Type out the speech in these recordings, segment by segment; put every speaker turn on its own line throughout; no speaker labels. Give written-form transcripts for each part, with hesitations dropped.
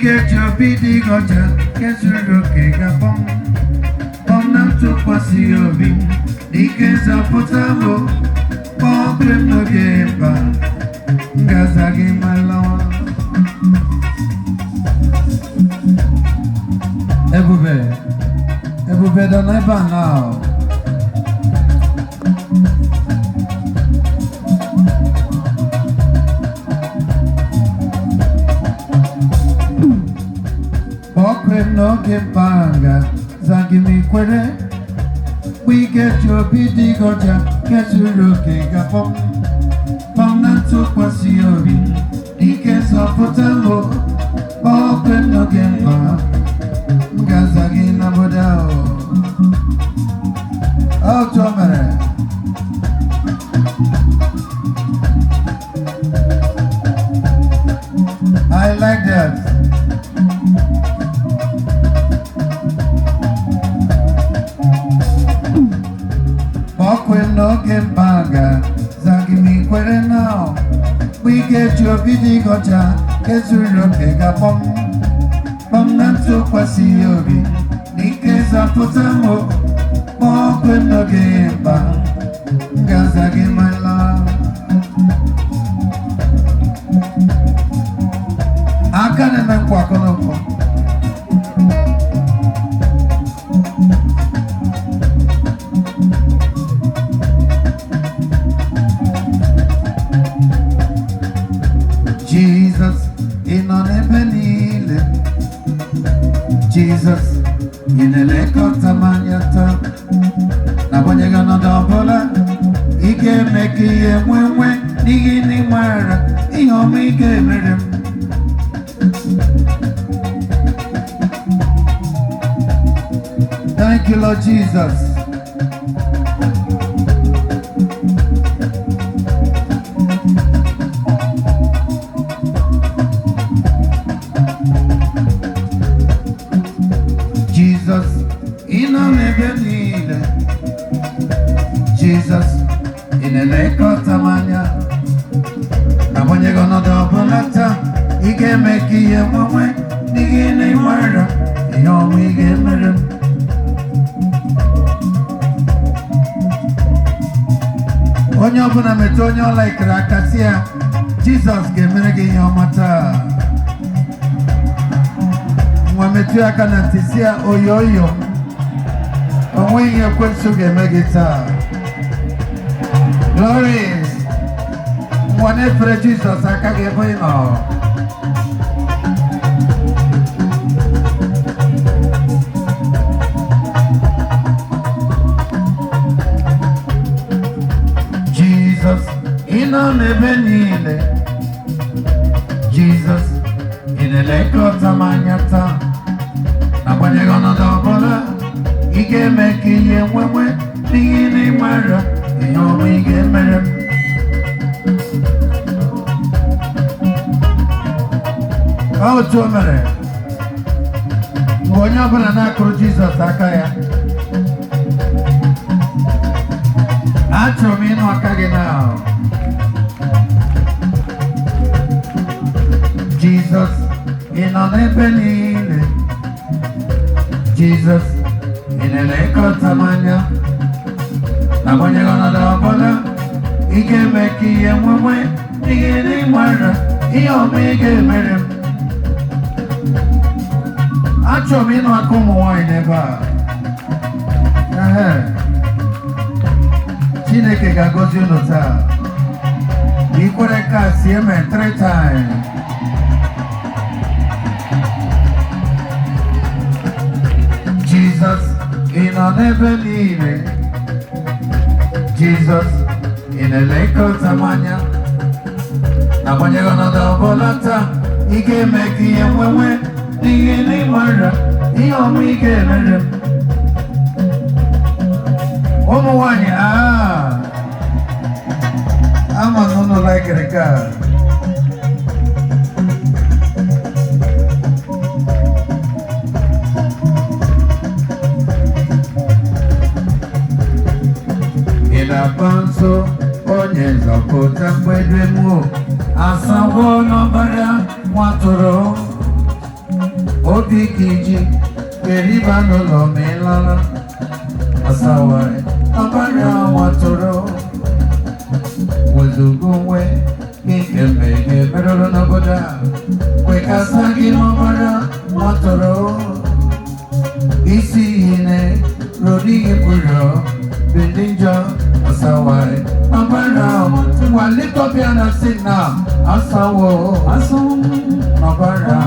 ga-eji obi dị gị ọcha nke zuru oke ga-akpọ m. Kpọọ m na ntụkwasị obi m n'ike nzọpụta m o. Kpọọ m n'oge mkpa, m ga-aza gị ma lawa. Ebube, Ebube dọ n'ebe a now. Kpọọ m n'oge mkpa, ga-aza gị ma i kwere. Mgbe ị ga-eji obi dị gị ọcha nke zuru oke ga-akpọ m. Kpọọ m na ntụkwasị obi m n'ike nzọpụta m o. Kpọọ m n'oge mkpa, m ga-aza gị n'obodo ahụ. Otu o mere. I like that. Kpọọ m n'oge mkpa, ga-aza gị ma i kwere na mgbe ị ga-eji obi dị gị ọcha nke zuru oke ga-akpọ m. Kpọọ m na ntụkwasị obi n'ike nzọpụta m o. Kpọọ m n'oge mkpa, m ga-aza gị ma laa. Aka na-eme nkwa akọnọkọ. Jizọs, ị nọ n'ebe niile. Jizọs, ị na-elekọta m anya taa. N'agbanyeghị ọnọdụ ọbụla, ị ga-eme ka ihe nwee nwee n'ihi na ị maara ihe ọma ị ga-emere m. Thank you, Lord Jesus. Jizọs, ị nọ n'ebe niile. Jizọs, ị na-elekọta m anya. N'agbanyeghị ọnọdụ ọbụla taa, ị ga-eme ka ihe nwenwe n'ihi na ị maara ihe ọma ị ga-emere m. Onye ọbụla metụ onye ọla ikere aka, si ya, Jizọs ga-emere gị ihe ọma taa. Nwa, metụ ya aka na ntị, si ya, oyo oyo m, o nweghị ihe ekwensu ga-eme gị taa. Glory! Nwa, na-efere Jizọs aka gị ebe ị nọ. Jizọs, ị nọ n'ebe niile. Jizọs, ị na-elekọta m anya taa. N'agbanyeghị ọnọdụ ọbụla, ị ga-eme ka ihe nwenwe n'ihi na ị mara ihe ọma ị ga-emere m. Otu o mere. Mgbe onye ọbụla na-akụrụ Jizọs aka ya, achọrọ m ịnụ aka gị na. Jizọs, ị nọ n'ebe niile. Jizọs, ị na-elekọta m anya. N'agbanyeghị ọnọdụ ọbụla, ị ga-eme ka ihe nwenwe n'ihi na ị mara ihe ọma ị ga-emere m. Achọrọ m ịnụ aka ụmụ nwaanyị n'ebe a. Ehe. Chineke ga-agọzi unu taa. Ikwere ka si eme three times. Jizọs, ị nọ n'ebe niile. Jizọs, ị na-elekọta m anya. N'agbanyeghị ọnọdụ ọbụla taa, ị ga-eme ka ihe nwenwe n'ihi na ị mara ihe ọma ị ga-emere m. Ụmụ nwanyị, aa, ama na unu laikiri ka. Ị na-akpa nso onye nzọpụta mgbede m o, asawo n'ọbara nwatụrụ. Obi ka iji keriba n'ụlọ ma ị lara. Asawari ọbara nwatụrụ wezuga onwe gị nke mmehie merụrụ n'obodo a. Kwekasa gị n'ọbara nwatụrụ. Isi iyi na-erodi ihe mkpụrụ dị ndị njọ. Asawari ọbara. Ngwa, lift up your hand and sing now. Asawo n'ọbara,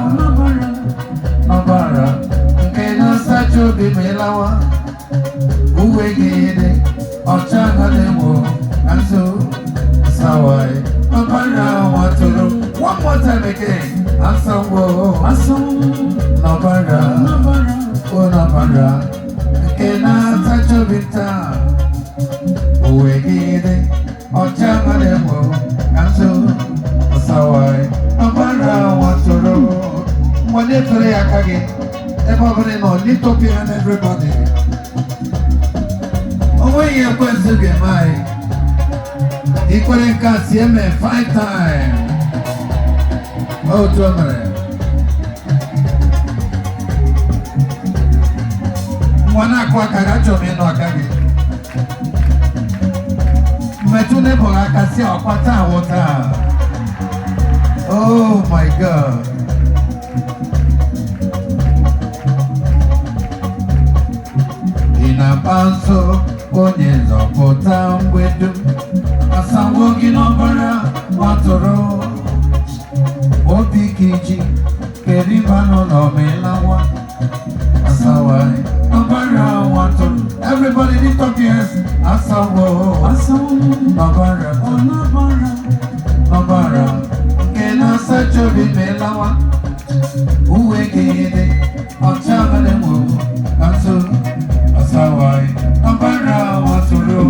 n'ọbara nke na-asacha obi ma ịlawa. Uwe gị dị ọcha na-enwo na nso. Asawari ọbara nwatụrụ. One more time again. Asawo n'ọbara, o n'ọbara nke na-asacha obi taa. Uwe gị dị ọcha na-enwo na nso. Asawari ọbara nwatụrụ. Mgbe na-efere ya aka gị ebe ọ bụla ị nọ, lift up your hand, everybody. O nweghị ekwensu ga-eme anyị. Ikwere nke a, si eme five times. Otu o mere. Ngwa, na-akụ aka gị. Achọrọ m ịnụ aka gị. Metụ neighbor gị aka, si ọkwa taa wụ taa. Oh my God. Ị na-akpa nso onye nzọpụta mgbe dum. Asawo gị n'ọbara nwatụrụ. Obi ka iji keriba n'ụlọ ma ị lawa. Asawari ọbara nwatụrụ. Everybody, lift up your hands. Asawo n'ọbara, n'ọbara nke na-asacha obi ma ị lawa. Uwe gị dị ọcha na-enwo na nso. Asawari ọbara nwatụrụ.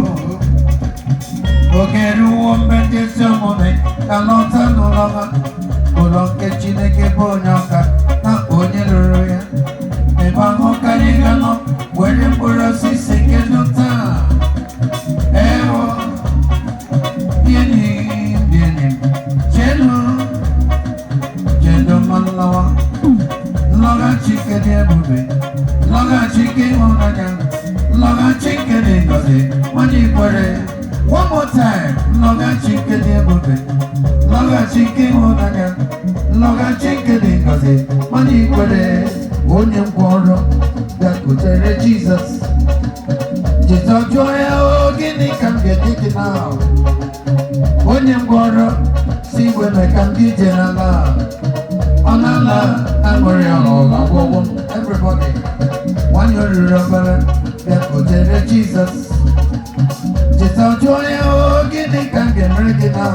Oge ruo mgbe ndị ezi omume ka lọta n'ụlọ ha, ụlọ nke Chineke bụ onye ọka na onye rụrụ ya. Ebe ahụ ka anyị ga-anọ were mkpụrụ osisi nke ndụ taa. Ewo, ndị enyi, ndị enyi m, chenu chedo ma nlawa. Nlọghachi nke dị ebube, nlọghachi nke ịhụnanya, nlọghachi nke dị ngọzi onye ikwere. One more time. Nlọghachi nke dị ebube, nlọghachi nke ịhụnanya, nlọghachi nke dị ngọzi onye ikwere. Onye ngwọrọ bịakwutere Jizọs. Jizọs jụọ ya, "O gịnị ka m ga-enye gị na?" Onye ngwọrọ si igwe mee ka m gị ije n'ala. Ọ na-ala aṅụrị ọṅụ ọgwụgwụ m. Everybody. Nwanyị oriri ọbara bịakwutere Jizọs. Jizọs jụọ ya, "O gịnị ka m ga-emere gị na?"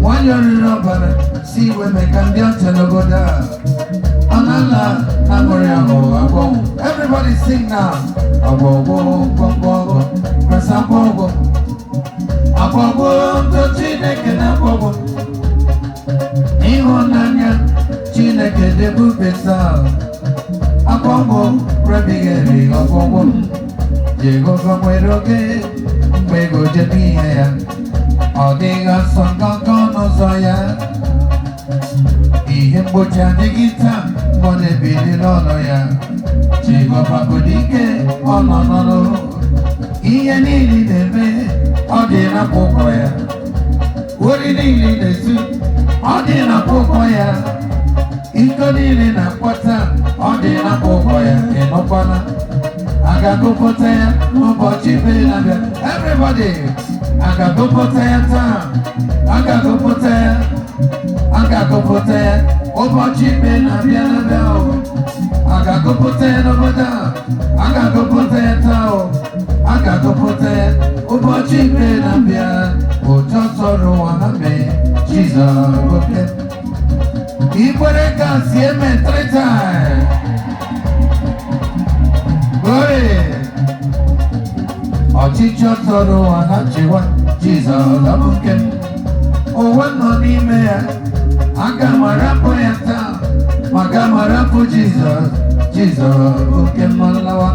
Nwanyị oriri ọbara si igwe mee ka ndị ọcha n'obodo a. Ọ na-ala aṅụrị ọṅụ ọgwụgwụ. Everybody sing now. Ọgwụgwụ ngwongwo press agwụgwụ. Agwụgwụ ndụ Chineke na-agwụgwụ. Ịhụnanya Chineke dị ebube taa. Agwụgwụ rebigheri ọgwụgwụ m. Jehova nwere oge mgbe ego je n'ihe ya. Ọ dịghị asọ ngọngọ n'ụzọ ya. Ihe mgbochi adịghị taa mgbe ọ na-ebili n'ọnụ ya. Jehova bụ dike, ọ nọ n'ọrụ. Ihe niile na-eme, ọ dị n'akwụkwọ ya. Ori niile na-ezu, ọ dị n'akwụkwọ ya. Iko niile na-akpọta, ọ dị n'akwụkwọ ya. Ịnụkwana? A ga-agụpụta ya n'ụbọchị ikpe na-abịa. Everybody, a ga-agụpụta ya taa. A ga-agụpụta ya. A ga-agụpụta ya ụbọchị ikpe na-abịa na-abịa o. A ga-agụpụta ya n'obodo a. A ga-agụpụta ya taa o. A ga-agụpụta ya ụbọchị ikpe na-abịa. Ụjọ sọrọ ụwa ha mee Jizọs oke. Ikwere ka si eme three times. Glory. Ọchịchọ tọrọ ụwa ha chịwa Jizọs ọ bụ nke m. Ụwa nọ n'ime ya, aga m arapụ ya taa, ma aga m arapụ Jizọs. Jizọs bụ nke m lawa.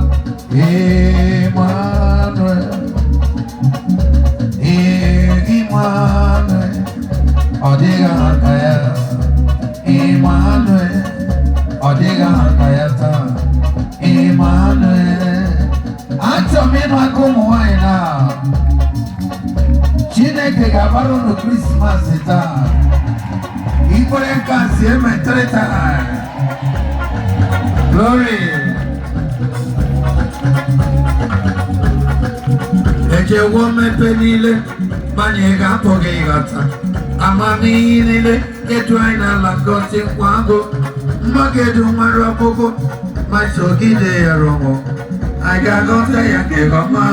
Emmanuel, Emmanuel, ọ dịghị aka ya. Emmanuel, ọ dịghị. Nyere m aka, ụmụ nwanyị, na Chineke ga-agbara unu Christmas taa. Ikwere nke a, si amen three times. Glory. Ejewo mmepe niile, ma anyị ga-apụghị ịghọta amamihe niile etu anyị n'ala ngosi nkwago mmagedu nwere ọgwụgwụ, ma sogide ya rụmụ anyị ga-aghọta ya nke ọma.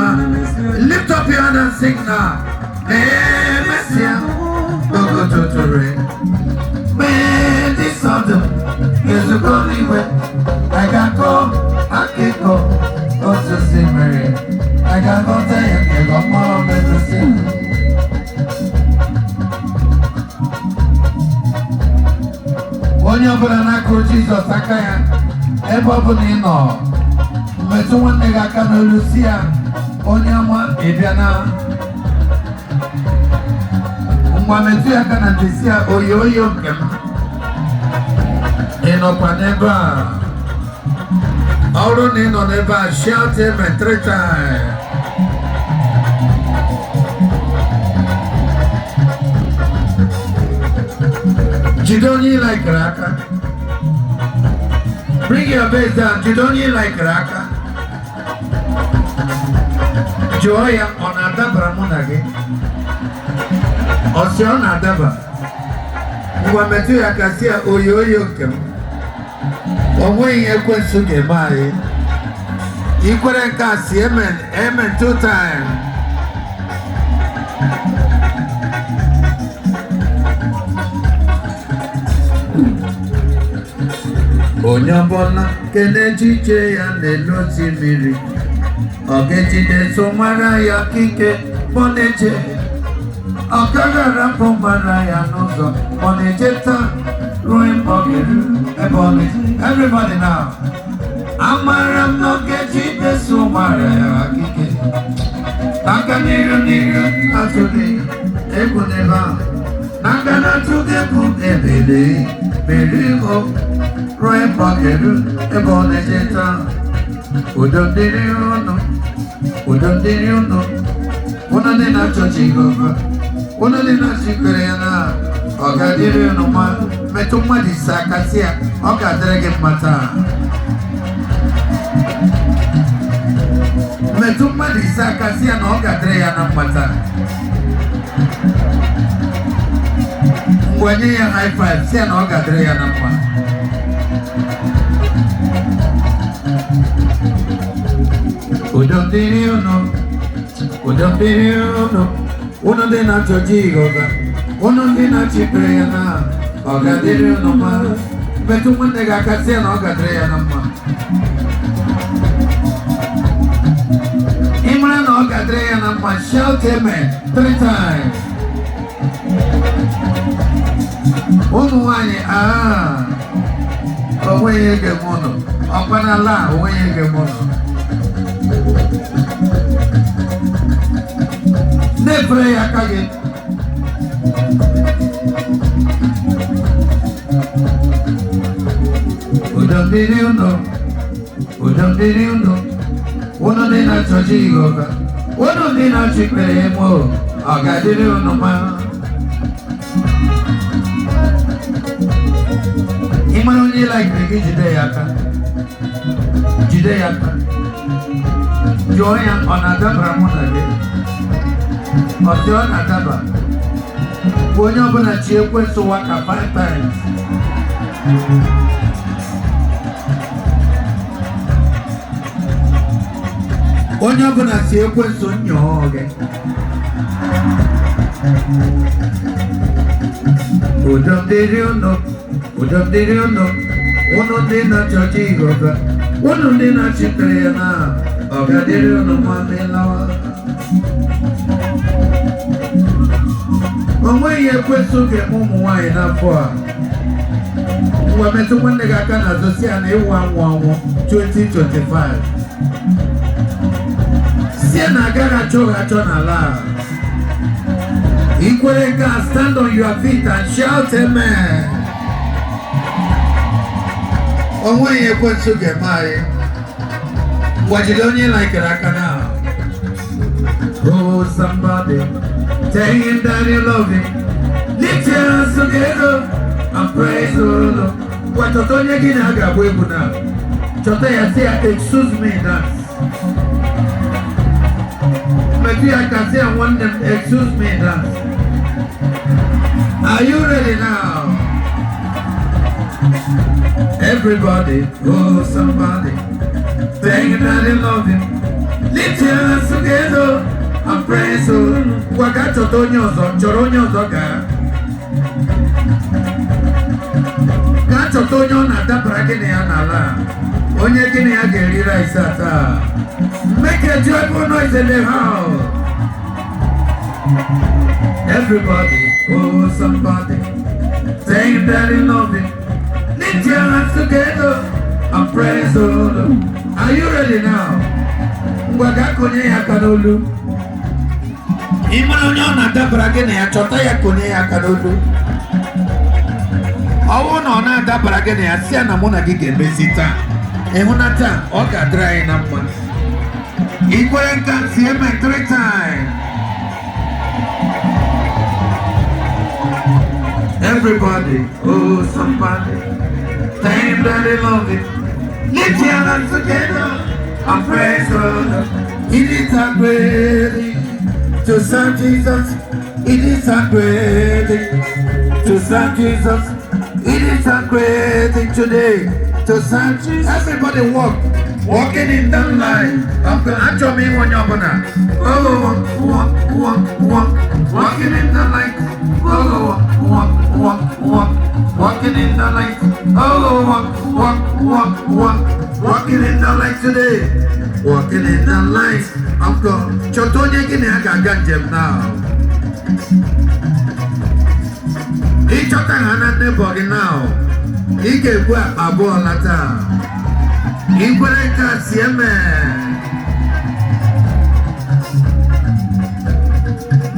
Lift up your hand and sing now. Emesịa ogo tụtụrụ mee ndị sọdụm ezukọ n'igwe, anyị ga-akọ akụkọ otu si mere, anyị ga-aghọta ya nke ọma mesịa. Onye ọbụla na-akụrụ Jizọs aka ya ebe ọ bụla ị nọ, metụ nwanne gị aka n'olu, si ya, "Onye ọma, ị bịa na." Ngwa, metụ ya aka na ntị, si ya, "Oyo oyo nke m, ị nọkwa n'ebe a?" Ọ bụrụ na ị nọ n'ebe a, shout amen three times. Jide onye ị laikere aka. Bring your base down. Jide onye ị laikere aka, jụọ ya, "Ọ na-adabara mụ na gị?" Ọ sị ọ na-adaba. Ngwa, metụ ya aka, sị ya, "Oyo oyo nke m, o nweghị ihe ekwensu ga-eme anyị." Ikwere nke a, si amen, amen two times. Onye ọbụla nke na-eje ije ya n'elu osimiri, ọ ga-ejide so mara ya kike. Ọ na-eje, ọ gaghị arapụ mara ya n'ụzọ. Ọ na-eje taa ruo mgbe ọ ga-eru ebe ọ na-eje. Everybody now. Amara m na ọ ga-ejide so mara ya kike n'aka n'iru n'iru, atụghị egwu n'ebe ahụ, n'aka na-atụghị egwu ebele mmeri o ruo ebe ọ ga-eru, ebe ọ na-eje taa. Udo dịrị unu, udo dịrị unu, unu ndị na-achọ Jehova, unu ndị na-achịkwere ya na ọ ga-adịrị unu mma. Metụ mmadụ ise aka, sị ya, "Ọ ga-adịrị gị mma taa." Metụ mmadụ ise aka, sị ya na ọ ga-adịrị ya na mma taa. Ngwa, nye ya high five, sị ya na ọ ga-adịrị ya na mma. Udo dịrị unu, udo dịrị unu, unu ndị na-achọ Jehova, unu ndị na-achịkwere ya na ọ ga-adịrị unu mma. Metụ nwanne gị aka, sị ya na ọ ga-adịrị ya na mma. Ị mara na ọ ga-adịrị ya na mma, shout amen three times. Ụmụ nwanyị, aa, onweghị ihe ga-eme ụnụ. Ọkwa n'ala a, onweghị ihe ga-eme ụnụ. Na-efere ya aka gị. Udo dịrị unu, udo dịrị unu, unu ndị na-achọ Jehova, unu ndị na-achọ ikpere emo, ọ ga-adịrị unu mma. Ị mara onye laikiri gị, jide ya aka, jide ya aka, jụọ ya, "Ọ na-adabara mụ na gị?" Ọ sị ọ na-adaba. Bụ onye ọbụla chi ekwensu waka five times. Onye ọbụla si ekwensu nyọọ gị. Udo dịrị unu, udo dịrị unu, unu ndị na-achọ Jehova, unu ndị na-achịkere ya na ọ ga-adịrị unu mma ma ị lawa. O nweghị ekwensu ga-eme ụmụ nwaanyị n'afọ a. Ngwa, metụ nwanne gị aka n'azụ, si ya na ịwụ anwụ anwụ 2025. Si ya na agaghị achọ gị achọ n'ala a. Ikwere nke a, stand on your feet and shout amen. O nweghị ekwensu ga-eme anyị. Ngwa, jide onye laikere aka na. somebody. Tell him that you love him. Lift your hands together and praise the Lord. Gwa chọta onye gị na ga-agba egwu na. Chọta ya, sị ya, "Excuse me, dance." Metụ ya aka, sị ya, "Nwanne m, excuse me, dance." Are you ready now? Everybody, oh somebody, tell him that you love him. Lift your hands together and praise the Lord. Ngwa, gaa chọta onye ọzọ, chọrọ onye ọzọ gaa. Gaa chọta onye ọ na-adabara gị na ya n'ala a. Onye gị na ya ga-eri rice a taa. Make a joyful noise in the house. Everybody, oh somebody, tell him that you love him. Lift your hands together and praise the Lord. Are you ready now? Ngwa, gaa konye ya aka n'olu. Ị mara onye ọ na-adabara gị na ya, chọta ya, konye ya aka n'olu. Ọ bụrụ na ọ na-adabara gị na ya, si ya na mụ na gị ga-emezi taa. Ịhụ na taa ọ ga-adịrị anyị na mma. Ikwere nka si eme three times. Everybody, oh somebody, tell him that they love him. Lift your hands together and praise the Lord. It is a great thing to serve Jesus. It is a great thing to serve Jesus. It is a great thing today to serve Jesus. Everybody walk, walking in the light. I'm gonna achọ m ịnwe onye ọbụla. Oh, walk, walk, walk, walking in the light. Oh, walk, walk, walk, walking in the light. Oh, walk, walk, walk, walk, walking in the light today. Walking in the light of God. Chọta onye gị na ya ga-aga njem now. Ịchọta ha na neighbor gị now. Ị ga-ebu akpa abụọ lata. Ikwere nke a si eme.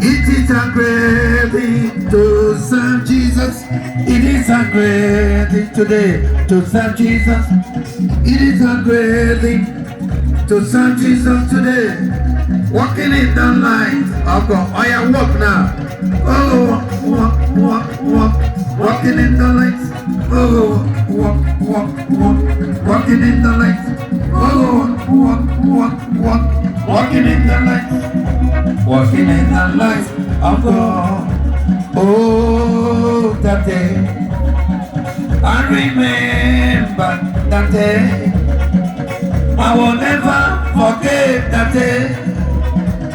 It is a great thing to serve Jesus. It is a great thing today to serve Jesus. It is a great thing to serve Jesus today. Walking in the light of God. Oh yeah, walk now. Oh, walk, walk, walk, walking in the light. Oh, walk, walk, walk, walking in the light. Oh, walk, walk, walk, walking in the light. Walking in the light of God. Oh, that day. I remember that day. I will never forget that day.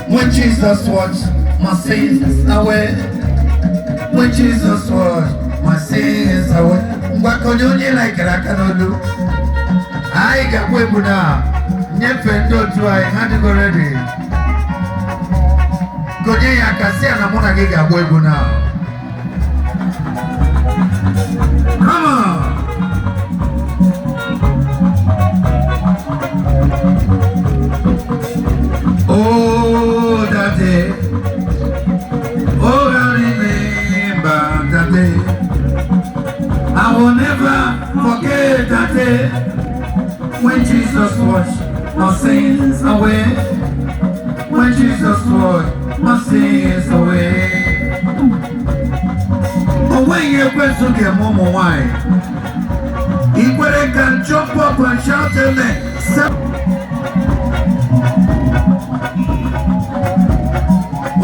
When Jesus washed my sins away. When Jesus washed my sins away. Ngwa, konye onye laikere aka n'olu. Anyị ga-akpọ egwu na nyefee ndị otu anyị ha dịgo ready. Konye ya aka, si ya na mụ na gị ga-agba egwu na. Come on. Oh, that day. Oh, I remember that day. I will never forget that day when Jesus washed my sins away. When Jesus washed my sins away. O nweghị ekwensu ga-eme ụmụ nwanyị. Ikwere can jump up and shout amen.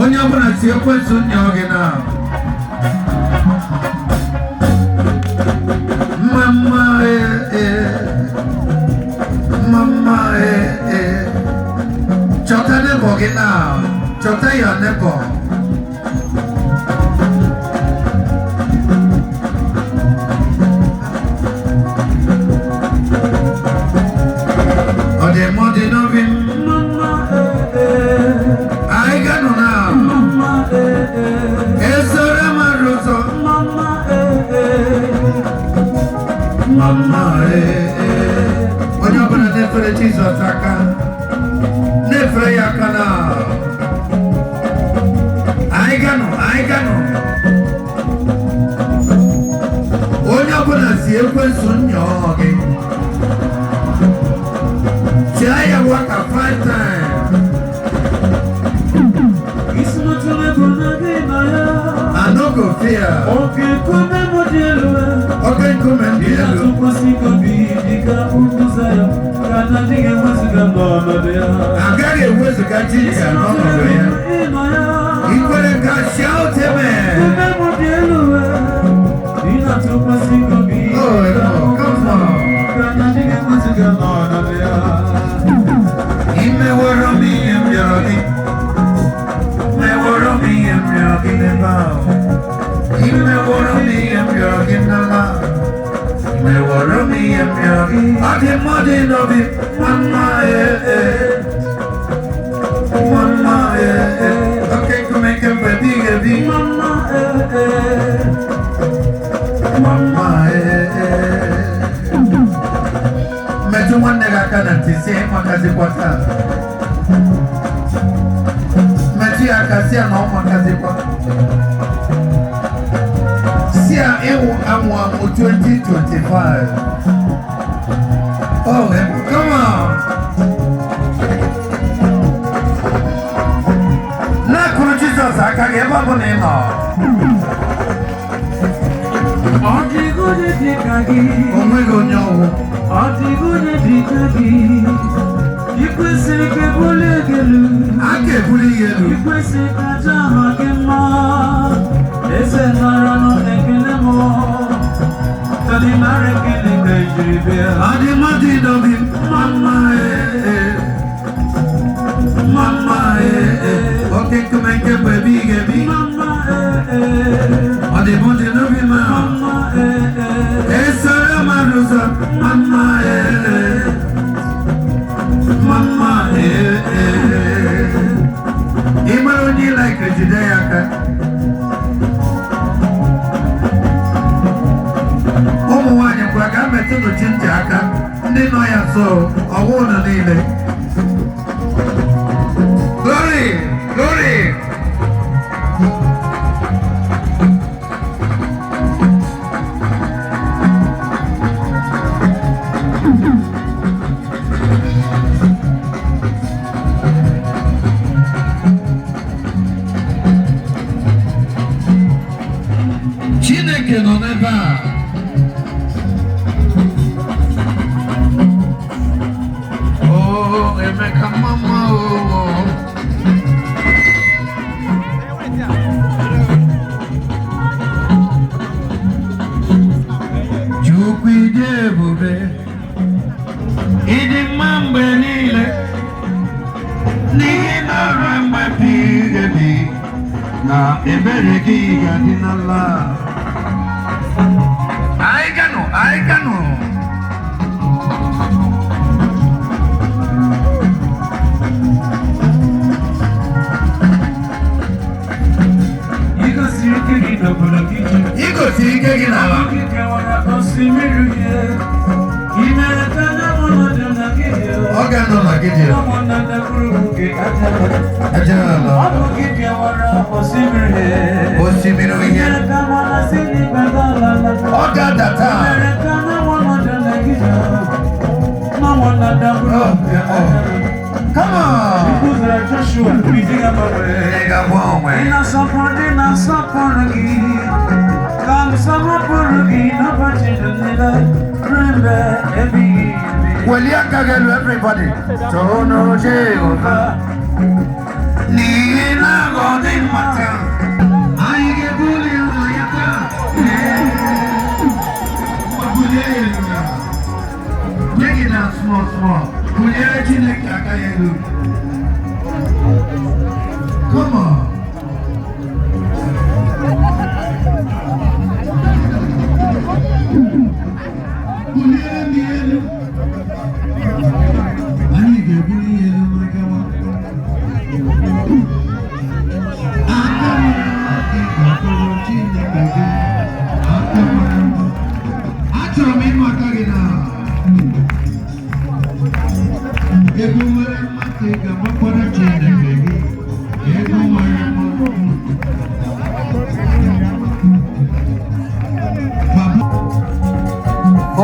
Onye ọbụla si ekwensu nya gị na. Mama eh eh. Mama eh eh. Chọta neighbor gị now. Chọta your neighbor. Ọ dị mọ dị n'obi m.
Mama eh eh.
Anyị ga-anọ now.
Mama eh eh.
Esoro mmadụ ụzọ.
Mama eh eh.
Mama eh eh. Onye ọbụla na-efere Jizọs aka. Na-efere ya aka na. Anyị ga-anọ, anyị ga-anọ. Onye ọbụla si ekwensu nyọọ gị. Tie ya waka five times. go fear.
Oke nkume m dị elu.
Oke nkume m dị
Ị
elu.
na-atụkwasị obi dịka ugwu Zayọn, ka na adịghị ewezuga m n'ọnọdụ ya.
Agaghị ewezuga Chineke n'ọnọdụ ya.
Ịnọ ya.
Ikwere ka shout amen.
Nkume m dị elu. Ị na-atụkwasị obi
Oh,
dịka
come
ugwu
on.
Zayọn, ka na adịghị ewezuga m n'ọnọdụ ya.
Imeworo m ihe m rịọrọ gị. Meworo m ihe m rịọrọ gị n'ebe ahụ. Imeworo m ihe m rịọrọ gị n'ala. Meworo m ihe m rịọrọ gị. Ọ dị mma dị n'obi. Mama ee ee. Mama ee ee. Oke nkume nke mgbe ebighị ebi.
Mama eh eh.
Mama ee ee. Metụ nwanne gị aka na ntị sị ịmakazikwa taa. Metụ ya aka sị ya na ọ makazikwa. Si ya ịwụ anwụ anwụ 2025. Oh, come on. Na-akụrụ Jizọs aka gị ebe ọ bụla ị nọ.
Ọ dịghị onye dị ka gị.
O nweghị onye ọwụ.
Ọ dịghị onye dị ka gị. I kwesịrị ka ebulie gị elu.
A ga-ebuli ya elu.
I kwesịrị ka aja aha gị mma. Eze nara nụ ekele m. Tọdị nara ekele ka i jiri bịa.
Ọ dị mma dị n'obi m. Mama ee ee. Mama ee ee. Oke nkume nke mgbe ebighị ebi.
Mama eh eh.
Ọ dị mma dị n'obi m.
Mama eh eh.
Esoro m arụzọ. Mama ee ee. Mama ee ee. Ị mara onye ị like jide ya aka. Ụmụ nwaanyị kwa ga metụnụ chi ntị aka ndị nọ ya nso ọwụ unu niile. Glory, glory. Chineke nọ n'ebe a. Oh, Emeka mama oh. Chukwu ịdị ebube, ịdị mma mgbe niile, n'ihi na ruo mgbe ebighị ebi na ebere gị ga-adị n'ala. Anyị ganụ, anyị ganụ.
I gosiri ike gị n'obodo gị.
I gosiri ike gị n'ala.
Gị kewara osimiri uhie. I mere ka anyanwụ nọdụ na gị dị.
Ọ ga-anọ na gị dị.
Anyanwụ na ndagwurugwu gị aja.
Aja ala.
Ọ bụ gị kewara osimiri uhie.
Osimiri
I
uhie.
mere ka amara si n'igwe dala ala.
Ọ ga-ada
I
taa.
mere ka anyanwụ nọdụ na gị dị. Anyanwụ na ndagwurugwu gị aja.
Come on.
Kụzara Joshua, ị ga-agbanwe.
Ị ga-agba onwe.
Ị na-asọpụrụ ndị na-asọpụrụ gị, ka m sọpụrụ gị n'ụbọchị ndụ niile ruo mgbe ebighị ebi.
Welie aka gị elu everybody. Toonu Jehova. N'ihi na ọ dị mma taa. Anyị ga-ebuli ụlọ ya taa. Ee. Bulie ya elu na. Nye gị na small small. Buliere Chineke aka ya elu. Come on. Buliere m ya elu. Anyị ga-ebuli ya elu ma gawa. Aka mara mma ka ị ga-akpọrọ Chineke gị. Aka mara mma. Achọrọ m ịnụ aka gị na. Egwu mara mma ka ị ga-agbakwara Chineke gị. Egwu mara mma. Baba.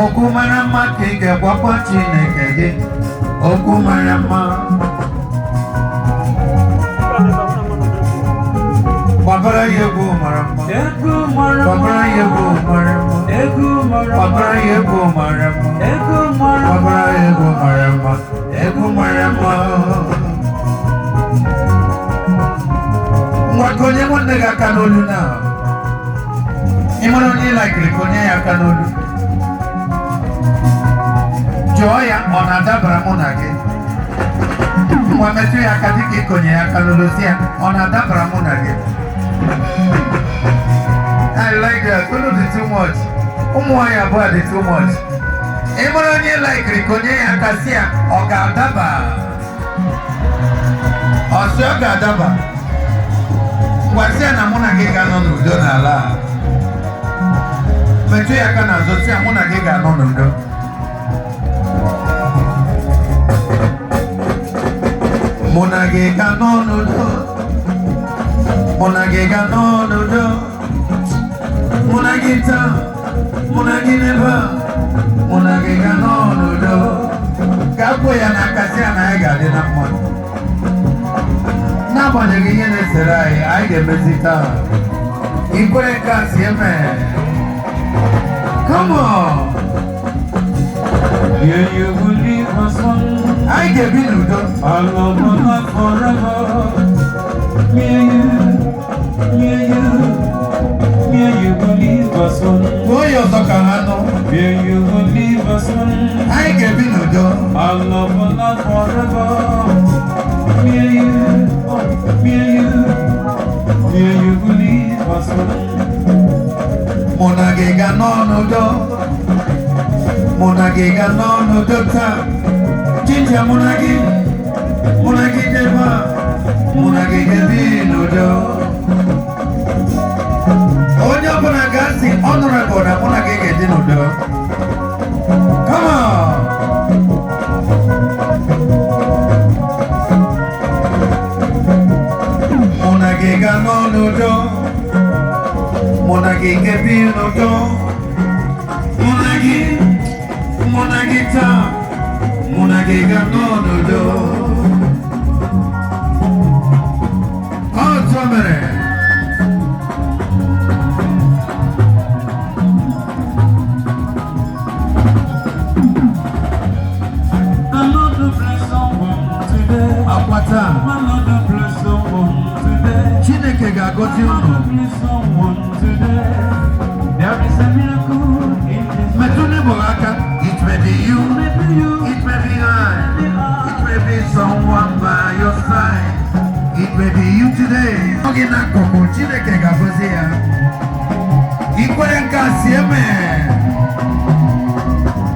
Okwu mara mma ka ị ga-agwakwa Chineke gị. Okwu mara mma. Gbabara ya egwu mara mma.
Egwu mara mma.
Gbabara ya egwu mara mma.
Egwu mara mma.
Gbabara ya egwu mara mma.
Egwu mara mma.
Gbabara ya egwu mara mma. Egwu mara mma. Ngwa, konye nwanne gị aka n'olu na. Ị mara onye ị laikiri, konye ya aka n'olu. Jụọ ya, ọ na-adabara mụ na gị? Ngwa, metụ ya aka dịka ịkonye ya aka n'olu, si ya, ọ na-adabara mụ na gị? I like that. Unu dị too much. Ụmụ nwaanyị abụọ dị too much. Ị mara onye laikiri, konye ya aka, si ya, ọ ga-adaba? Ọ sị ọ ga-adaba. Ngwa, sị ya na mụ na gị ga-anọ n'udo n'ala a. Metụ ya aka n'azụ, sị ya, mụ na gị ga-anọ n'udo. Mụ na gị ga-anọ n'udo. Mụ na gị ga-anọ n'udo. Mụ na gị taa, mụ na gị n'ebe a, mụ na gị ga-anọ n'udo. Ga-akwụ ya n'aka, sị ya na anyị ga-adị na mma. N'agbanyeghị ihe na-esere anyị, anyị ga-emezi taa. Ikwere nke a, si eme. Come on.
Yeah, you will live as one.
Anyị ga-ebi n'udo.
Our love will last forever. Me and you, me and you, me and you will live as one.
Kwuo ya ọzọ ka ha nụ.
Me and you will live as one.
Anyị ga-ebi n'udo.
Our love will last forever. Me and you, oh, me and you, me and you will live as one.
Mụ na gị ga-anọ n'udo. Mụ na gị ga-anọ n'udo taa. Chincha, mụ na gị, mụ na gị debe a, mụ na gị ga-ebi n'udo. Onye ọbụla ga-asị honorable na mụ na gị ga-ebi n'udo. Come on. Mụ na gị ga-anọ n'udo. Mụ na gị ga-ebi n'udo. Mụ na gị, mụ na gị taa, mụ na gị ga-anọ n'udo. Otu o mere.
The Lord will bless someone today.
Akwa taa,
My Lord will bless someone today.
Chineke ga-agọzi
Lord
unu.
will bless someone today. There is a miracle in this.
Metụ n'ịbụ gị aka. It may be you,
Maybe you,
it may be I, it may be someone by your side. It may be you today. Ọ gị n'akụkụ, Chineke ga-agọzi ya. Ikwere nke a, si eme.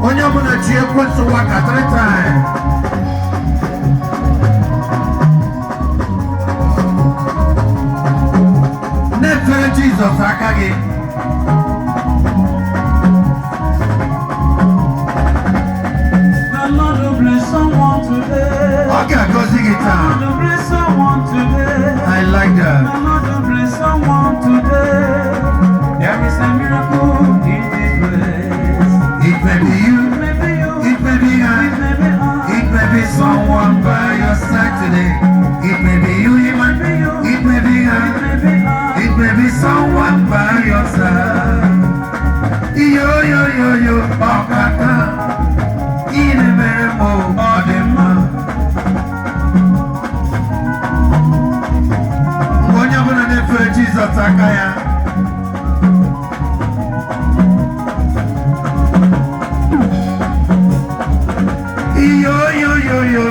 Onye ọbụla chi ekwensu waka three times. Na-efere Jizọs aka gị.
The Lord will bless someone today.
Ọ ga-agọzi gị
The
taa.
Lord will bless someone today.
I like that.
The Lord will bless someone today. There is a miracle in this place.
It may be you,
It may be you,
it may be I,
it may be I.
it may be someone by your side today. It may be you, it may be you, it may be I,
It may be I.
it may be someone by your side. Yo yo yo yo, ọkaka, ị na-emere m ọ dị mma. Mgbe onye ọbụla na-efere Jizọs aka ya. Iyo yo yo yo,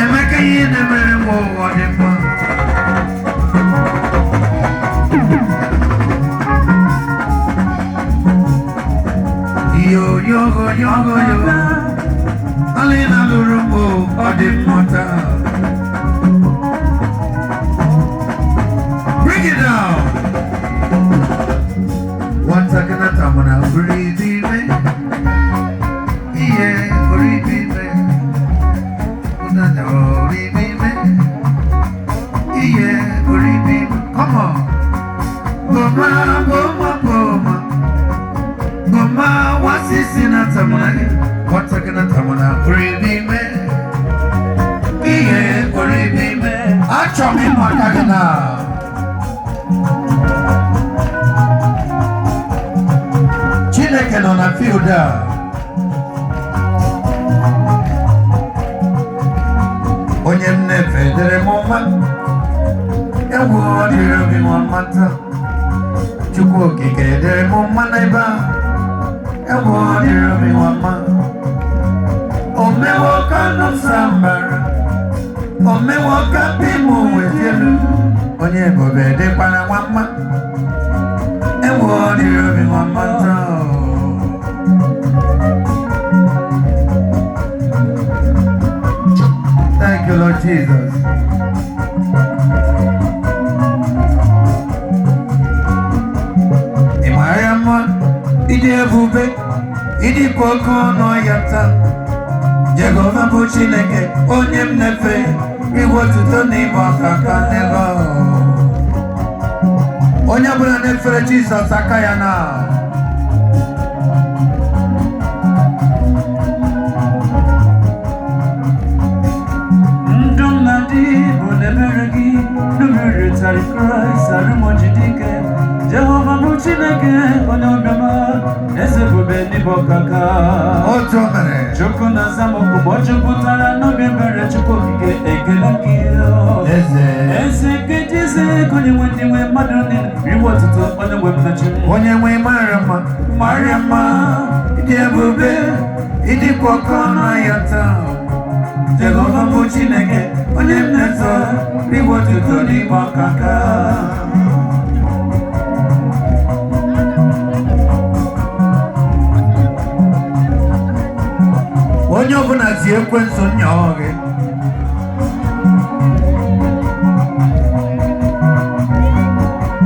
Emeka, ihe na-emere m ọ dị mma. Yo yo yo yo, alina lụrụ m ọ dị mma taa. Bring it down. Nwatakịrị tamara buru ibu ime ihe buru ibu ime ụnanya buru ibu ime ihe buru ibu ime. Come on. Boma boma boma boma wasisi na tamara gị. Nwatakịrị tamara buru ibu ime ihe buru ibu ime. Achọrọ m ịmụ aka gị na. field a. Onye m na-efe dịrị m mma, egwu ọ dịrị obi m mma taa. Chukwu okike dịrị m mma n'ebe a, egwu ọ dịrị obi m mma. O mewo ka ndụ m saa mbara, o mewo ka mpi m wee elu, onye ebube dịkwara nwa mma, egwu ọ dịrị obi m mma taa. Thank you, Lord Jesus. Ị mara mma, ịdị ebube, ịdịkwa oke ọnụ ọhịa taa. Jehova bụ Chineke, onye m na-efe, iwe otuto na ịbụ ọkaka n'ebe ahụ. Onye ọbụla na-efere Jizọs aka ya na.
Ndụ m na-adị bụ n'ebere gị, n'ubiri tari Kraịst arụmojidike. Jehova bụ Chineke, onye obiọma, eze ebube n'ịbụ ọkaka.
Otu o mere.
Chukwu na-aza m oku mgbe ọ jupụtara n'obi ebere. Chukwu okike, ekele gị.
Eze.
Eze nke Jizọs, onye nwe ndị nwe mmadụ niile, iwe otuto, onye nwe m na chi m.
Onye nwe mara mma, mara mma, ịdị ebube, ịdịkwa oke ọnụ ahịa taa. Jehova bụ Chineke, onye m na-eto, iwe otuto n'ịbụ ọkaka. Onye ọbụla zi ekwensu nya gị.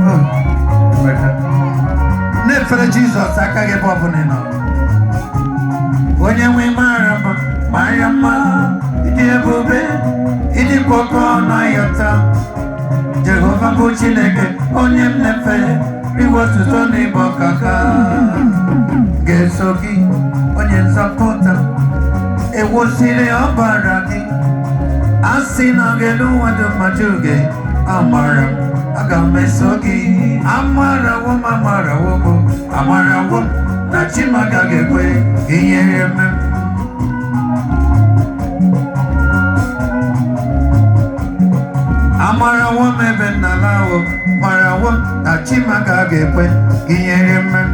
Oh, nweta. Na-efere Jizọs aka gị ebe ọbụla ị nọ. Onye nwe mara mma, mara mma, ịdị ebube, ịdịkwa oke ọnụ ahịa taa. Jehova bụ Chineke, onye m na-efe, iwe otuto na ịbụ ọkaka. Ga-eso gị, onye nzọpụta, ewusiri ọbara gị. A sị na gị n'ụwa dị mmadụ gị, amara m, aga m eso gị. Amarawo m, amarawo m, amarawo m, na chi m agaghị ekwe ka ihere mee m. Amarawo m ebe m na-ala o, marawo m na chi m agaghị ekwe ka ihere mee m.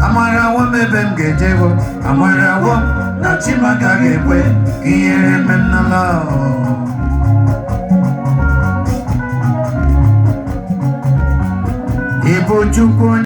Amarawo m ebe m ga-ejewo, amarawo m na chi m agaghị ekwe ka ihere mee m n'ala o. Ị bụ Chukwu onye